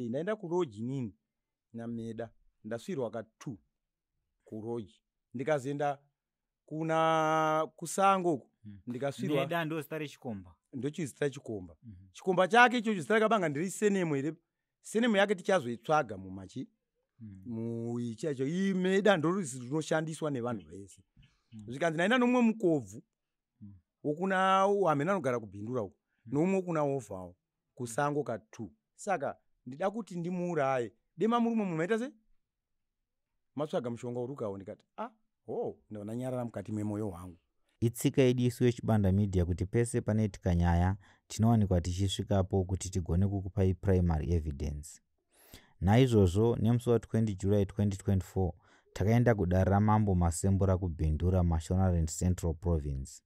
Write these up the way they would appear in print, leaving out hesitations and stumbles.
Ndaenda kuroji nini naMeda, ndasvirwa ka2 kuroji, ndikazoenda kuna kusango uku, ndikasvirwa. Meda ndo zita rechikomba? Ndochizita chikomba. Chikomba chake ichocho, zita rakabanga ndiri senemo here, senemo yake tichazoitsvaga mumachi muichaicho. Iyi Meda ndo rinoshandiswa nevanhu vese. Zvikanzi ndaenda nomumwe mukobvu wokuna hamene anogara kuBhindura uku, noumwe wokuna Ovhawo kusango ka2. Saka ndida kuti ndimuuraye dema murume munhu maita sei, matsvaga mushonga uri ukawo. Ndikati, "Ah, ho." Ndabva ndanyarara mukati memwoyo wangu. Itsika yedu isu yeChibanda Media kuti pese panoitika nyaya tinowanikwa tichisvikapo kuti tigone kukupai primary evidence. Naizvozvo nemusi wa20 July 2024 takaenda kudare raMambo Masembura kuBhindura, Mashonaland Central Province.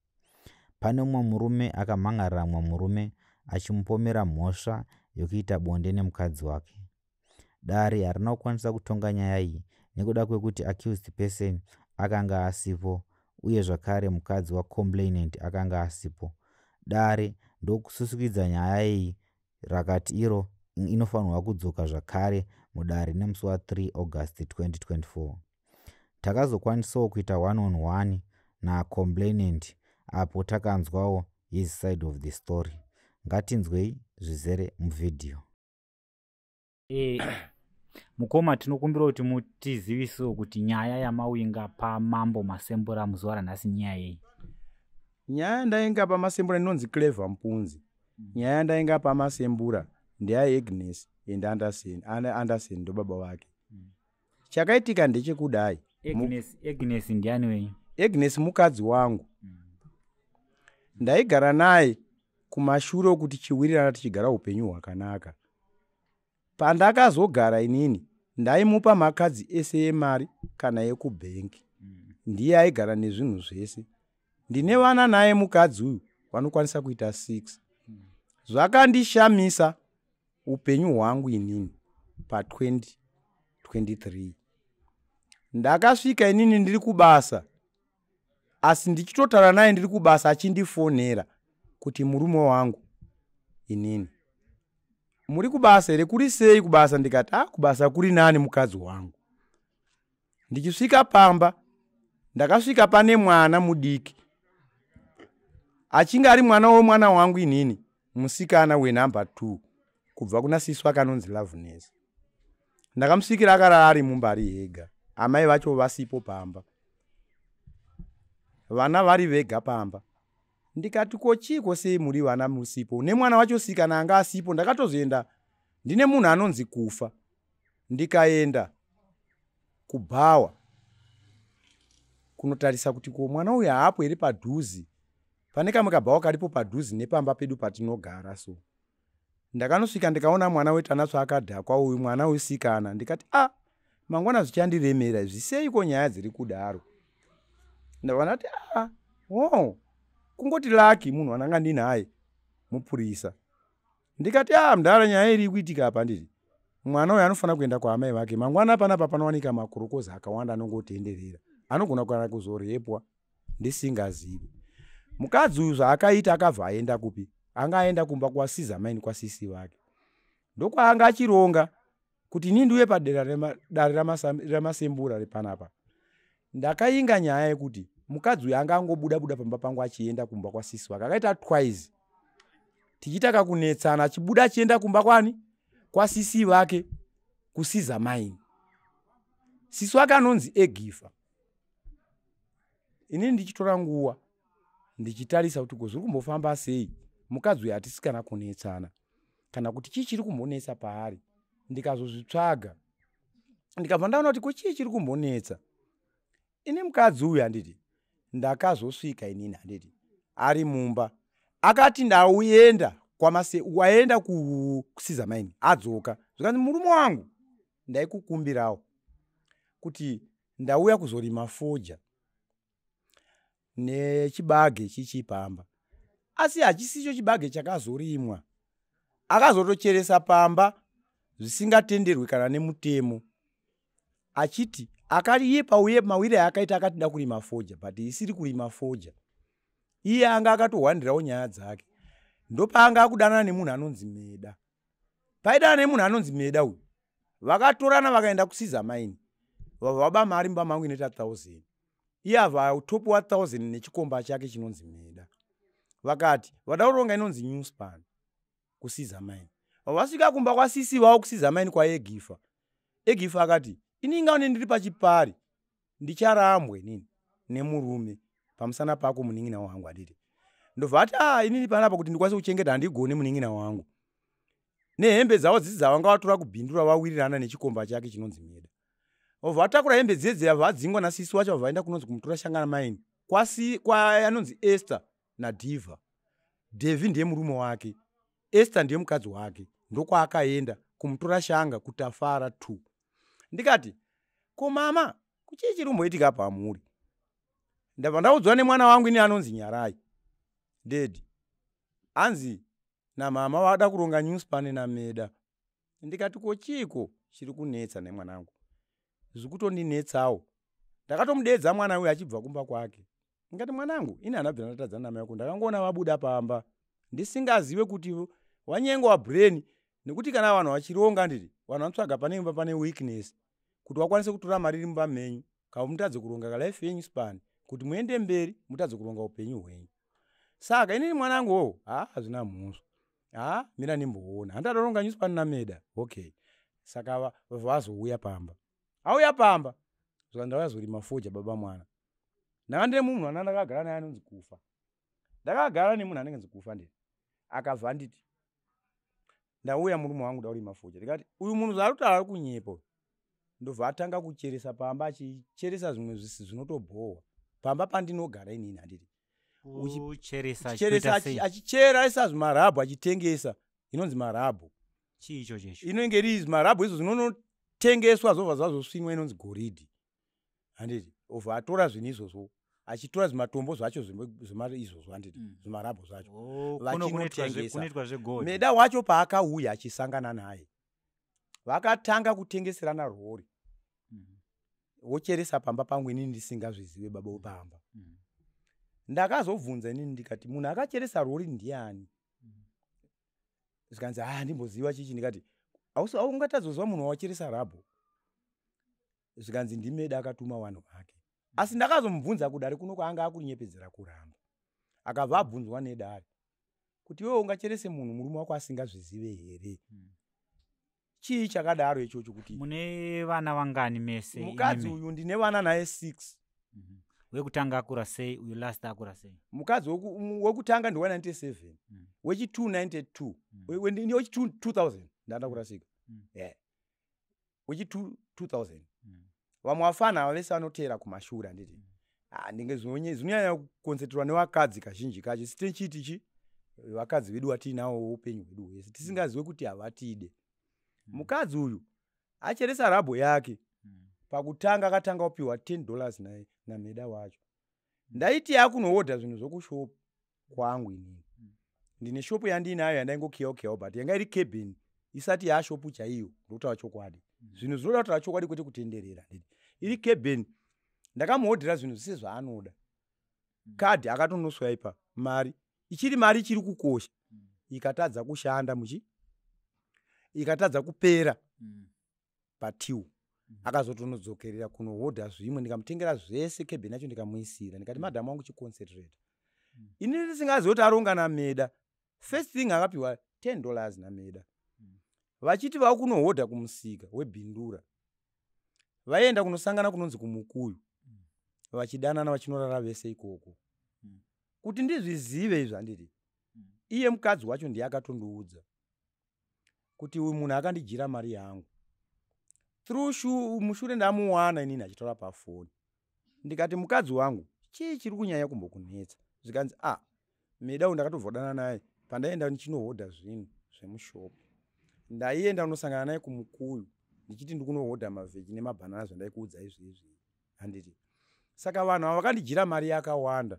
Pane mumwe murume akamhan'arira mumwe murume achimupomera mhosva yekuita bonde nemukadzi wake. Dare harina kukwanisa kutonga nyaya iyi nekuda kwekuti accused person akanga asipo, uye zvakare mukadzi wacomplainant akanga asipo. Dare ndokususukidza nyaya iyi, rakati iro inofanirwa kudzoka zvakare mudare nemusi wa3 August 2024. Takazokwanisawo kuita one on one nacomplainant apo takanzwawo his side of the story. Ngatinzwei zvizere muvhidhiyo. Mukoma, tinokumbira kuti mutizivisewo kuti nyaya yamawinga pamambo Masembura muzuva ranhasi nyaya yei? Nyaya yandainga paMasembura inonzi Clever Mpunzi. Nyaya yandainga paMasembura ndeyaAgnes and Anderson. Anderson ndobaba vake. Chakaitika ndechekudai. Agnes ndiani wenyu? Agnes mukadzi wangu. Ndaigara naye kumashure okuti chiwirirana, tichigara upenyu hwakanaka. Pandakazogara inini ndaimupa makadzi ese emari kana ekubhengi, ndiye aigara nezvinhu zvese. Ndine vana naye mukadzi uyu vanokwanisa kuita 6. Zvakandishamisa upenyu hwangu inini pa2023 ndakasvika inini ndiri kubasa, asi ndichitotaura naye ndiri kubasa achindifonera kuti, "Murume wangu inini, muri kubasa here? Kuri sei kubasa?" Ndikati, "A, kubasa kuri nani, mukadzi wangu." Ndichisvika pamba ndakasvika pane mwana mudiki achinge ari mwana womwana wangu inini, musikana wenhamba 2 kubva kuna sisi wake anonzi Loveness. Ndakamusvikira akarara ari mumba ari ega, amai vacho vasipo pamba, vana vari vega pamba. Ndikati, "Ko chiiko, sei muri vana musipo nemwana wacho sikana anga asipo?" Ndakatozoenda ndine munhu anonzi Kufa, ndikaenda kubhawa kunotarisa kuti ko mwana uyu haapo here padhuze. Pane kamwe kabhawa karipo padhuze nepamba pedu patinogara. So ndakanosvika ndikaona mwana wetanatsvo akadhakwa, uyu mwana wesikana. Ndikati, "A, ah, mangwana zvichandiremera zviseiko nyaya dziri kudaro?" Ndabva ndati, "A, ah, o kungoti lucky munhu wandanga ndinaye mupurisa." Ndikati, "A, ah, mudhara, nyaya iri kuitika apa, nditi mwana uyu anofanira kuenda kwaamai vake mangwana. Panapa panowanika makurokoza akawanda anongotenderera, anogona kana kuzorepwa ndisingazivi." Mukadzi uyu zvaakaita, akabva aenda kupi? Anga aenda kumba kwasizamaini, kwasisi vake. Ndokwaanga achironga kuti ini ndiuye padera dare raMasembura repanapa. Ndakainga nyaya yekuti mukadzi uyu anga angobuda buda pamba pangu achienda kumba kwasisi vake. Akaita twice tichiita kakunetsana, achibuda achienda kumba kwani, kwasisi vake kuSizamaini. Sisi wake anonzi Egifa. Inini ndichitora nguva ndichitarisa kuti ko zviri kumbofamba sei, mukadzi uyu hatisi kana kunetsana kana kuti chii chiri kumbonetsa paari. Ndikazozvitsvaga, ndikabva ndaona kuti ko chii chiri kumbonetsa ini mukadzi uyu, handiti? Ndakazosvika inini, handiti, ari mumba. Akati ndauenda kwamase, waenda kuSizamaini, adzoka. Zvikanzi, "Murume wangu, ndaikukumbirawo kuti ndauya kuzorima fodya nechibage chichipamba." Asi hachisicho chibage chakazorimwa. Akazotocheresa pamba zvisingatenderwi kana nemutemo, achiti akaiye pauye mawiri aakaita, akati da kurima fodya, but isiri kurima fodya. Iye anga akatohwandirawo nyaya dzake. Ndopaanga akudanana nemunhu anonzi Meda. Paidana nemunhu anonzi Meda uyu. Vakatorana vakaenda kusiza maini, vabva vaba mari mumba mangu inoita 1000. Iye abva topiwa 1000 nechikomba chake chinonzi Meda. Vakati vada kuronga inonzi newspan kusiza maini. Vasvika kumba kwasisi vavo kusiza maini kwaEgifa. Egifa akati, ini ingaone ndiri pachipari, ndicharambwe nini nemurume pamusana pako munin'ina wangu, handiti? Ndobva ati, a inini panapa kuti ndikwanise kuchengeta handigoni munin'ina wangu. Nehembe dzavo dzidzi dzavanga vatora kubhindura vawirirana nechikomba chake chinonzi Meda. Vabva vatakura hembe dziye, vadzingwa nasisi wacho, vabva vaenda kunonzi kumutora shangana maini kwa anonzi Esther naDhivha. Dhevhi ndiye murume wake, Esther ndiye mukadzi wake. Ndokwaakaenda kumutora shanga kutafara 2. Ndikati, ko mama, kuchii chiri kumboitika pamuri? Ndabva ndaudzwa nemwana wangu ini anonzi Nyarai, daddy, hanzi namama vada kuronga newspan naMeda. Ndikati, ko chiko chiri kunetsa nemwanangu? Zviri kutondinetsawo. Ndakatomudedza mwana uyu achibva kumba kwake. Ndikati, mwanangu, ini handabvira ndatadza namai wako. Ndakangoona vabuda pamba ndisingazive kuti wanyengwa brain, nekuti kana vanhu vachironga, nditi vanhu vanotsvaga pane imba pane weakness kuti vakwanise kutora mari iri mumba menyu, kana mutadze kuronga kalife yenyu span kuti muende mberi, mutadze kuronga upenyu hwenyu. Saka inini mwanangu wo, ha, hazvina mhosva, ha, mira ndimboona, handadaronga newspan naMeda. Okay, saka vazouya pamba. Auya pamba zvika, ndakazorima foja baba mwana. Ndanga ndine munhu ana ndakagara naye anonzi Kufa. Ndakagara nemunhu anenge nzi Kufa. Ndiri akabva anditi, ndauya murume wangu, daurima foja. Ndikati, uyu munhu zvaari kutaura ari kunyepa. Ndobva atanga kucheresa pamba, achicheresa zvimwe zvisi zvinotobhohwa pamba pandinogara inini, handiti? Kucheresa? Achicheresa. Achiita sei? Achicheresa zvimarabhu, achitengesa inonzi marabhu. Chii icho checho? Inenge iri zvimarabhu izvo zvinonotengeswa, zvobva zvazosvinwa, inonzi goridhi, handiti? Obva atora zvinhu izvozvo, achitora zvimatombo zvacho zvemari izvozvo, handiti? Zvimarabhu zvacho. Oh, kuno kunoitwa Vachinotengesa. Kunoitwa zvegold. Meda wacho paakauya achisangana naye, vakatanga kutengeserana rori. Wocheresa pamba pangu inini ndisingazvizive, baba wepamba. Ndakazobvunza inini, ndikati, munhu akacheresa rori ndiani? Zvikanzi, ha, ndimboziva chichi. Ndikati, ungatadzoziva munhu wacheresa rabho? Zvikanzi, ndiMeda, akatuma vanhu vake. Asi ndakazomubvunza kudare kuno kwaanga akunyepedzera kuramba. Akabva abvunzwa nedare kuti, iwewe ungacherese munhu murume wako asingazvizive here? Chii chakadaro ichocho kuti Mune vana vangani mese mukadzi imimi? uyu ndine vana naye 6. Wekutanga akura sei? Uyu last akura sei? Mukadzi wekutanga ndiwa 97, wechi2 92, wechi2 2000, ndanda kurasika. Yeah, wechi2 2000. Vamwe vafana ava vese vanoteera kumashure, handiti? Ah, ndinge zvinonyanya kukonzenterwa nevakadzi kazhinji kacho. Sitichiti chi vakadzi vedu vatiinawo upenyu hwedu hwese tisingazive kuti havatide. Mukadzi uyu acheresa rabho yake. Pakutanga akatanga kupiwa $10 naye naMeda wacho. Ndaiti yakunoodha zvinhu zvokushopu kwangu inini. Ndine shopu yandiinayo yandaingokiyawo kiyawo, but yanga iri cabin, isati yaashopu chaiyo. Ndokutaura chokwadi, zvinhu zvinoda kutaura chokwadi, kwete kutenderera, handiti? Iri cabin, ndakamuhodhera zvinhu zvise zvaanoda. Kadhi akatonoswaipa mari, ichiri mari ichiri kukosha, ikatadza kushanda muchi, ikatadza kupera patiwo. Akazotonodzokerera kunohodha zvimwe, ndikamutengera zvese, cabin yacho ndikamuisira. Ndikati, madhamu wangu, chiconcentrate. Inini ndisingazivi kuti aronga naMeda. First thing akapiwa $10 naMeda. Vachiti vakunohodha kumusika webhindura, vaenda kunosangana kunonzi kumukuyu, vachidanana, vachinorara vese ikoko. Kuti ndizvizive izvi, handiti, iye mukadzi wacho ndiye akatondiudza kuti uyu munhu akandijira mari yangu through shu. Mushure ndamuwana inini achitaura pafoni. Ndikati, mukadzi wangu, chii chiri kunyanya kumbokunetsa? Zvikanzi, a ah, Meda uyu ndakatobvodana naye pandaenda ndichinohodha zvinhu zvemushopu. Ndaienda kunosangana naye kumukuyu ndichiti ndikunohodha mavheji nemabhanana, zvandaikuudza izvezvi, handiti? Saka vanhu ava vakandijira mari yakawanda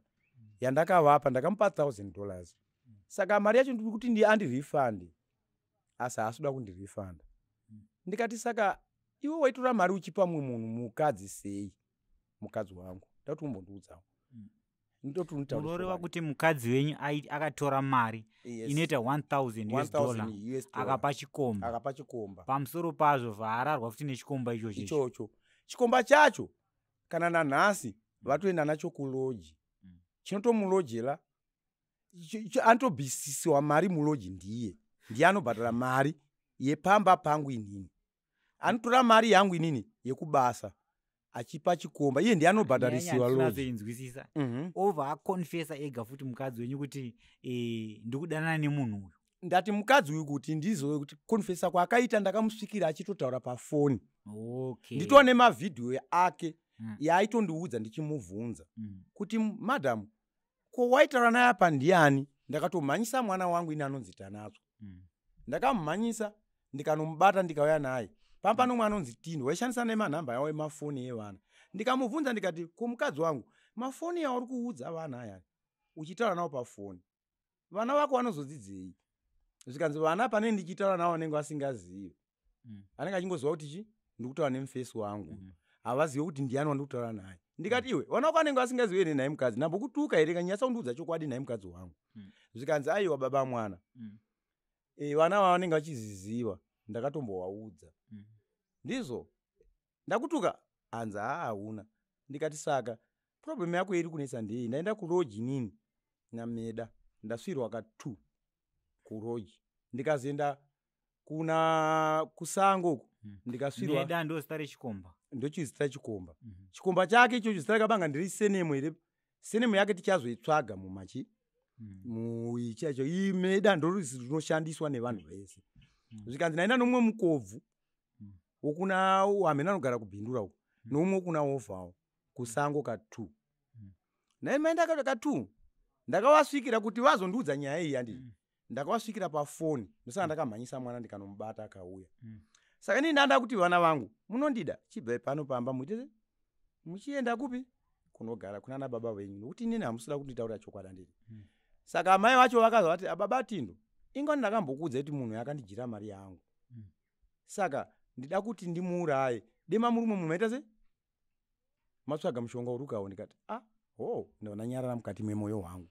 yandakavapa. Ndakamupa $1000, saka mari yacho ndiri kuti andirefund, asi haasi kuda kundirefunda. Ndikati, saka iwe waitora mari uchipa mumwe munhu mukadzi sei? Mukadzi wangu, ndakuti umbondiudzawo. Ndoti unotaura Munoreva chokwadi. kuti mukadzi wenyu akatora mari Yes. inoita 1000 US dollar 1000 US dollar. akapa chikomba. Akapa chikomba. Pamusoro pazvo vaararwa futi nechikomba ichocho. Ichocho chikomba chacho kana nanhasi vatoenda nacho kuloji. Chinotomulojera anotobvisisiwa mari muloji, ndiye anobhadhara mari yepamba pangu inini. Anotora mari yangu inini yekubasa achipa chikomba, iye ndiye anobhadharisiwa loji. Inzwisisa. Obva akonfesa ega futi mukadzi wenyu kuti ndikudanana nemunhu uyu. Ndati mukadzi uyu kuti ndizoe kuti konfesa kwaakaita, ndakamusvikira achitotaura pafoni. Nditova nemavhidhiyo ake yaaitondiudza ndichimubvunza kuti madhamu, ko waitaura naye apa ndiani? Ndakatomhanyisa mwana wangu ini anonzi Tanatswa. Ndakamumhanyisa ndikanomubata, ndikauya naye pamba nomwe anonzi Tindo, waishandisa nemanhamba yawo emafoni evana. Ndikamubvunza ndikati, ko mukadzi wangu, mafoni yauri kuudza vana aya uchitaura navo pafoni, vana vako vanozodzidzei? Zvikanzi vana pane ndichitaura navo vanenge vasingazivi. Anenge achingoziva kuti chi ndikutaura nemufesi wangu. Havazivi kuti ndiani wandikutaura naye. Ndikati, iwe, vana vako vanenge vasingazivi here nhaye mukadzi? Ndambokutuka here? Kanyatsa kundiudza chokwadi nhaye mukadzi wangu. Zvikanzi, aiwa baba mwana, vana ava vanenge vachiziziva, ndakatombovaudza. Ndizvo ndakutuka? Hanzi, haa, hauna. Ndikati, saka problem yako iri kunetsa ndei? Ndaenda kuroji nini nameda, ndasvirwa ka2 kuroji, ndikazoenda kuna kusango uku, ndikasvirwa. Meda ndo zita rechikomba. Ndochizita chikomba. Chikomba chake ichocho zita rakabanga ndiri senemo here? Senemo yake tichazoitsvaga mumachi muichacho. Imeda ndorinoshandiswa nevanhu vese. Zvikanzi ndaenda nomumwe mukobvu wokuna hamene anogara kubhindura uku, noumwe wokuna wovhawo kusango ka2. Nai maenda ka2, ndakavasvikira kuti vazondiudza nyaya iyi handii. Ndakavasvikira pafoni, ndosaka ndakamhanyisa mwana ndikanomubata akauya. Saka inini ndanda kuti vana vangu, munondida, chibvai pano pamba, muite muchienda kupi kunogara kunana baba venyu, nokuti inini hamusida kunditaurira chokwadi handiti. Saka amai vacho vakazwa vati, ababa Tindo, ingani ndakambokuudza kuti munhu akandijira mari yangu. Saka ndida kuti ndimuuraye, dema murume munhu maita se matsvaga mushonga uri ukawo. Ndikati, ah, ho, ndonanyarara mukati memwoyo wangu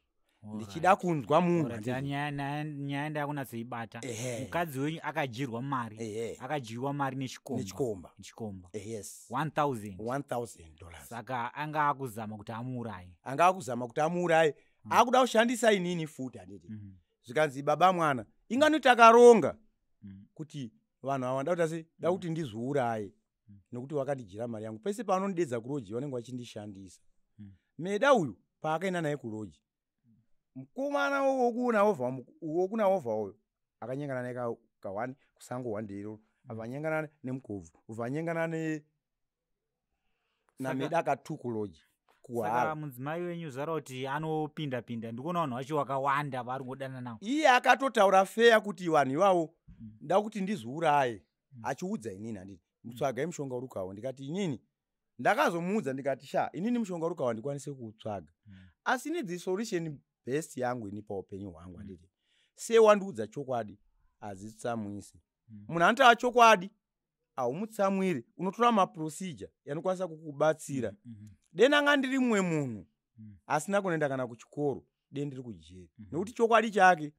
ndichida kunzwa munhu Alright, handiti. Nyaya ndakunatsoibata. Ehe. Mukadzi wenyu akajirwa mari. Akadyiwa mari nechikomba. Nechikomba. Chikomba. Yes. 1000. $1000. Saka anga akuzama kuti amuuraye. Anga akuzama kuti amuuraye, akuda kushandisa inini futi handiti. Zvikanzi, baba mwana, ingani takaronga kuti vanhu ava nda kuti asi da kuti ndizviuraye nokuti vakandijira mari yangu. Pese pavanondidedza kuroji vanenge vachindishandisa. Meda uyu paakaenda naye kuroji, mukomana wokuna ovha uyu akanyengana naye ka1 kusango 1 day iroro, abva anyengana nemukobvu, ubva anyengana nameda ka2 kuloji. Saka Kuhara. mudzimai wenyu zvara kuti anopinda pinda, ndikuona vanhu vacho vakawanda vari kungodana navo. Iye akatotaura feya kuti vanhu ivavo nda kuti ndizviuraye, achiudza inini handiti, mutsvagai mushonga uri ukawo. Ndikati inini ndakazomuudza ndikati, sha, inini mushonga uri ukawo handikwanisi kuutsvaga, asi ini the solution best yangu ini paupenyu hwangu handiti, sewandiudza chokwadi hadzitsamwisi. Munhu anotaura chokwadi haumutsamwiri, unotora maprocedure yanokwanisa kukubatsira. Denanga ndiri mumwe munhu asina kunoenda kana kuchikoro, de ndiri kujeri, nokuti chokwadi chake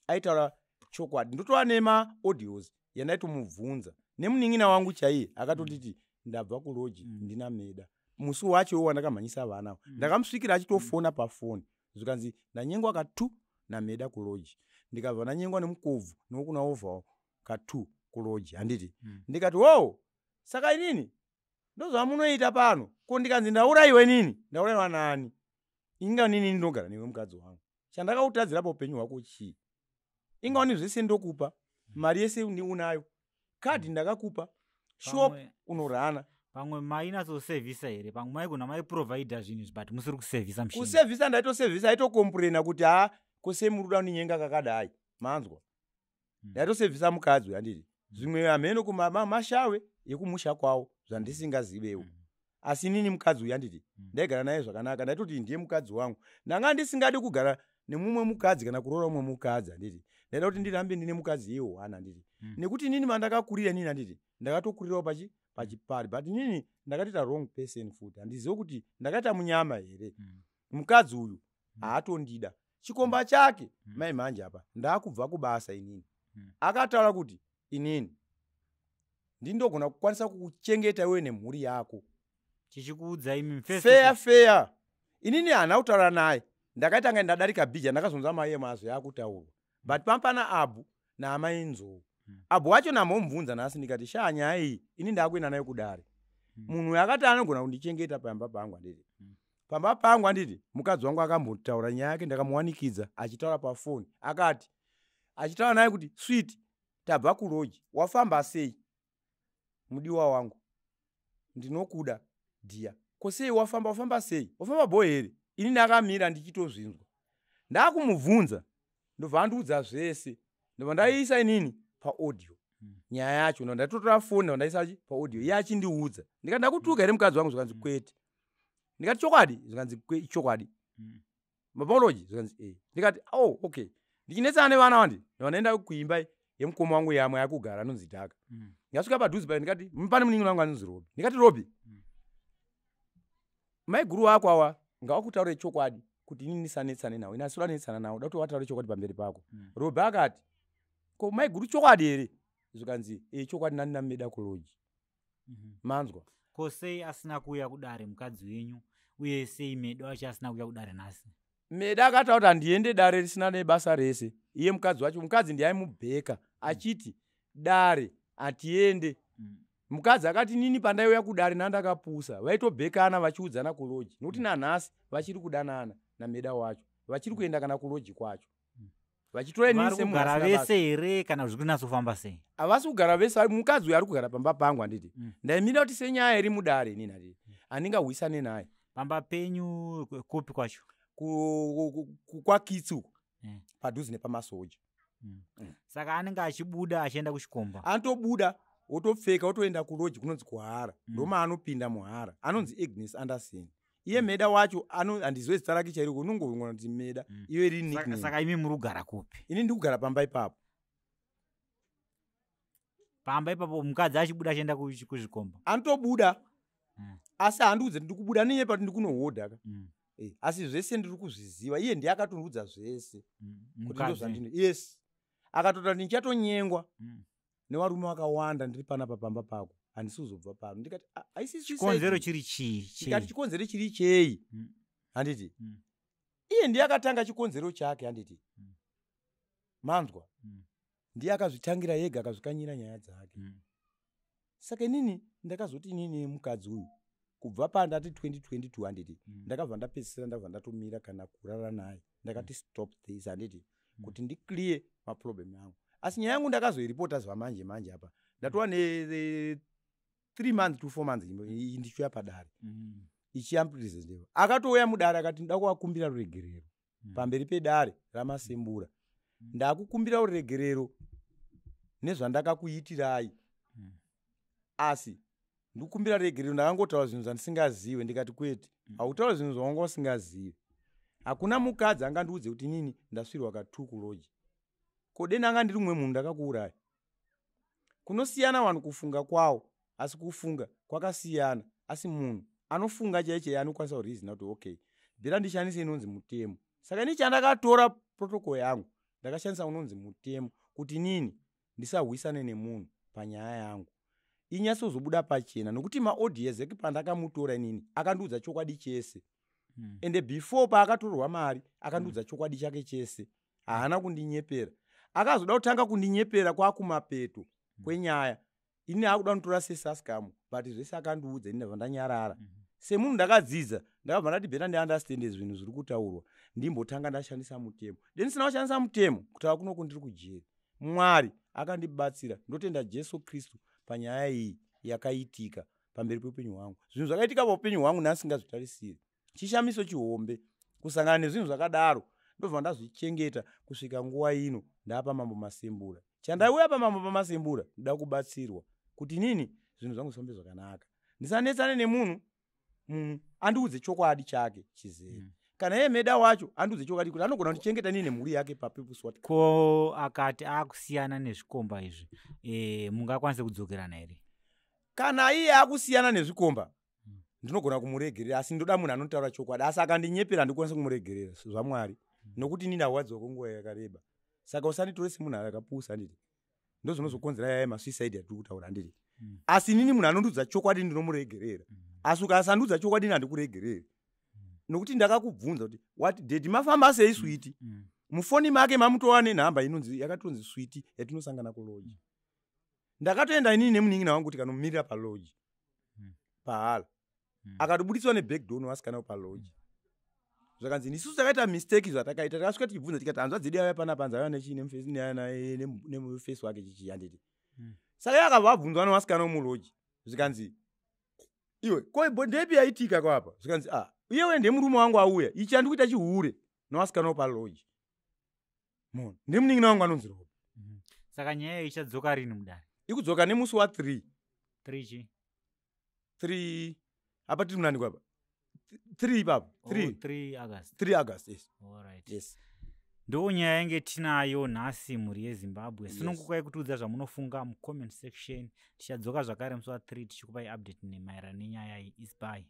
aitaura chokwadi. Ndotova nemaaudios yandaitomubvunza nemunin'ina wangu chaiye akatotiti ndabva kuloji ndina Meda musi wacho iwo wandakamhanyisa vana ava. Ndakamusvikira achitofona pafoni, zvikanzi ndanyengwa ka2 naMeda kuloji, ndikabva ndanyengwa nemukobvu nokuna ovhawo ka2 kuloji handiti. Ndikati, wo, saka inini ndozvamunoita pano? Ko ndikanzi ndaurayiwa inini, ndaurayiwa nani? Inga nini ndinogara newe mukadzi wangu, chandakakutadzira paupenyu hwako chii? Ingawani zvese ndokupa, mari yese unayo, kadhi ndakakupa, shop unorana. Pamwe mainyatsosevhisa here? Pamwe maigona maiprovhaidha zvinhu izvi, but musiri kusevhisa mushini. Kusevhisa ndaitosevhisa, aitokomburena kuti ha, kose muri kuda kundinyenga kakadai, manzwa? Ndaitosevhisa mukadzi uyu handiti. Zvimwe hameno kumashawe ekumusha kwavo zvandisingazivewo. Asi inini mukadzi uyu handiti, ndaigara naye zvakanaka, ndaitoti ndiye mukadzi wangu. Ndanga ndisingadi kugara nemumwe mukadzi kana kuroora mumwe mukadzi handiti. Ndaida kuti ndirambe ndine mukadzi iye one handiti, nekuti inini mandakakurira inini handiti, ndakatokurirawo pachipari, but inini ndakatoita wrong person futi, handizivi kuti ndakaita munyama here. Mukadzi uyu haatondida. Chikomba chake mai manje apa ndaakubva kubasa inini. Akataura kuti inini ndindogona kukwanisa kukuchengeta iwe nemhuri yako. Chichikuudza imi Feya feya. Inini hana kutaura naye. Ndakaita nga ndadarika bhija, ndakazonzwa maiye mazwi akutaurwa. But pampana Abu naamai Nzou. Abu wacho namomubvunza nhasi ndikati shaa nyaya iyi ini ndakuenda nayo kudare. Munhu uyu akati anogona kundichengeta pamba pangu handiti. Pamba pangu handiti mukadzi wangu akambotaura nyaya yake, ndakamuwanikidza achitaura pafoni. Akati achitaura naye kuti sweet, tabva kuroji, wafamba sei mudiwa wangu, ndinokuda dhiya, ko sei wafamba, wafamba sei, wafamba bho here? Ini ndakamira ndichitozvinzwa, ndakumubvunza ndobva andiudza zvese, ndobva ndaiisa inini paaudio nyaya yacho, ndobva ndatotora foni ndobva ndaisa paaudio iye achindiudza. Ndikati ndakutuka here mukadzi wangu? Zvikanzi kwete. Ndikati chokwadi? Zvikanzi chokwadi. Mapology? Zvikanzi e. Ndikati oh okay. Ndichinetsana nevana vandi, ndobva ndaenda kuimba yemukoma wangu yamwe yakugara anonzi Dhaka. Ndasvika padhuze payo ndikati pane munin'ina wangu anonzi Robi. Ndikati Robi, maiguru wako awa ngawakutaure chokwadi kuti inini ndisanetsane nawo, ini asi uranetsana nawo, da kuti wataure chokwadi pamberi pako. Robi akati ko maiguru chokwadi here? Zvikanzi e chokwadi, nani nameda kuloji. Manzwa? Ko sei asina kuuya kudare mukadzi wenyu, uye sei Medo acho asina kuuya kudare nhasi? Meda akataura kuti handiende dare risina nebasa rese. Iye mukadzi wacho, mukadzi ndiye aimubheka achiti dare hatiende. Mukadzi akati nini pandaiuya kudare nandakapusa, vaitobhekana vachiudzana kuloji, nokuti nanhasi vachiri kudanana naMeda wacho, vachiri kuenda kana kuloji kwacho vachitora inini Vari semunhu kugara asina basa. vese here kana zviri kunyatsofamba sei? Havasi kugara vese, mukadzi uyu ari kugara pamba pangu handiti. Ndaimira kuti senyaya iri mudare inini handiti handingahwisane naye. Pamba penyu kupi kwacho? Kwakitsi uku, padhuze nepamasoja. Saka anenge achibuda achienda kuchikomba? Anotobuda wotopfeka wotoenda kuloji kunonzi kuhara. Ndomaanopinda muhara, anonzi Agnes Anderson iye. Meda wacho handiziwe zita rake chairo, unongoona kuti Meda. Iyo iri nickname. Saka imi muri kugara kupi? Ini ndikugara pamba ipapo. Pamba ipapo mukadzi achibuda achienda kuzvikomba? Anotobuda. Asi handiudze ndiri kubuda ninye pati ndikunohodha ka. Asi zvese ndiri kuzviziva, iye ndiye akatondiudza zvese kuti ndo Mukadzi. zvandino. Yes, akatota kuti ndichatonyengwa nevarume vakawanda ndiri panapa pamba pako, handisi kuzobva pano. Ndikati "Ah, haisi suicide." Chikonzero chiri chii? Ndikati Chii? chikonzero chiri chei? Handiti iye ndiye akatanga chikonzero chake handiti. Manzwa? Ndiye akazvitangira yega, akazvikanyira nyaya dzake. Saka inini ndakazoti inini mukadzi uyu kubva pandati 2022 handiti, ndakabva ndapedzisira ndabva ndatomira kana kurara naye. Ndakati stop this handiti, kuti ndiclear maproblem angu. Asi nyaya yangu ndakazoiripota zvamanje manje apa, ndatova ne 3 months to 4 months ndichiuya padare ichiampresentewa. Akatouya mudare akati ndoda kuvakumbira ruregerero pamberi pedare raMasembura. Ndakukumbira ruregerero nezvandakakuitirai. Asi ndikukumbira ruregerero, ndakangotaura zvinhu zvandisingazive. Ndikati kwete, hautaura zvinhu zvawanga usingazivi. Hakuna mukadzi angandiudze kuti inini ndasvirwa katuku loji kodeni anga ndiri mumwe munhu ndakakuuraya. Kunosiyana vanhu kufunga kwawo, asi kufunga kwakasiyana, asi munhu anofunga chaichai anokwanisa kureasona kuti okay, bhera ndishandise inonzi mutemo. Saka ini chandakatora protocol yangu, ndakashandisa unonzi mutemo kuti inini ndisahwisane nemunhu panyaya yangu, inyatsozobuda pachena, nokuti maaudios eke pandakamutora inini akandiudza chokwadi chese. Ende before paakatorwa mari akandiudza chokwadi chake chese, haana kundinyepera. Akazoda kutanga kundinyepera kwakumapeto kwenyaya, ini akuda kunditora sesaskamu, but zvese akandiudza, ini ndabva ndanyarara. Semunhu ndakadzidza, ndakabva ndati better ndiunderstande zvinhu zviri kutaurwa, ndimbotanga ndashandisa mutemo. Ndendisina kushandisa mutemo, kutaura kunoku ndiri kujeri. Mwari akandibatsira, ndotenda Jesu Kristu panyaya iyi yakaitika pamberi peupenyu hwangu. Zvinhu zvakaitika paupenyu hwangu ndasingazvitarisiri, chishamiso chihombe kusangana nezvinhu zvakadaro. Ndobva ndazvichengeta kusvika nguva ino ndaapa Mambo Masembura. Chandauya pamambo paMasembura, ndoda kubatsirwa kuti inini zvinhu zvangu zvifambe zvakanaka, ndisanetsane nemunhu. Munhu andiudze chokwadi chake chizere. Kana iye Meda wacho andiudze chokwadi kuti anogona kundichengeta inini nemhuri yake paPeoples What. Ko akati akusiyana nezvikomba izvi, mungakwanise kudzokerana here? Kana iye akusiyana nezvikomba, Ndinogona kumuregerera, asi ndoda munhu anotaura chokwadi. Asi akandinyepera, handikwanisi kumuregerera, zvamwari, nokuti ini ndarwadziwa kwenguva yakareba. Saka usanditore semunhu akapusa, handiti? Ndozvinozokonzera yaya masuicide yatiri kutaura, handiti? Asi inini munhu anondiudza chokwadi ndinomuregerera. Asi ukasandiudza chokwadi, ini handikuregereri, nokuti ndakakubvunza kuti what date mafamba sei, sweetie. Mufoni make mamutova nenhamba inonzi yakatonzi sweetie yatinosangana kulodge. Ndakatoenda inini nemunin'ina wangu kuti kanomirira palodge pahala. Akatobudiswa nebackdoor nevasikana palodge. Zvakanzi isusu takaita mistake zvatakaita. Takasvika tichibvunza, tikati hanzva dzedu yauya panapa, hanzi auya nemufesi wake chichi, handiti? Saka iye akabva abvunzwa nevasikana womulodge, zvikanzi, "Iwe, ko ndepi yaitika kwapa?" Zvikanzi, "A, iyewe ndemurume wangu auya, ichi handikuita chihure nevasikana wopalodge." Mona, ndemunin'ina wangu anonzi Rob. Saka nyaya iyi ichadzoka rini mudare? Ikudzoka nemusi wa3. 3 chi? 3 apa tiri munani kwapa? 3 ipapo. 3. 3 August. 3 August, yes. Alright. Yes. Ndo nyaya yange tinayo nhasi, mhuri yeZimbabwe. Sunungukai kutiudza zvamunofunga mucomment section. Tichadzoka zvakare musi wa3 tichikupai update nemaererano nenyaya iyi. Is bye.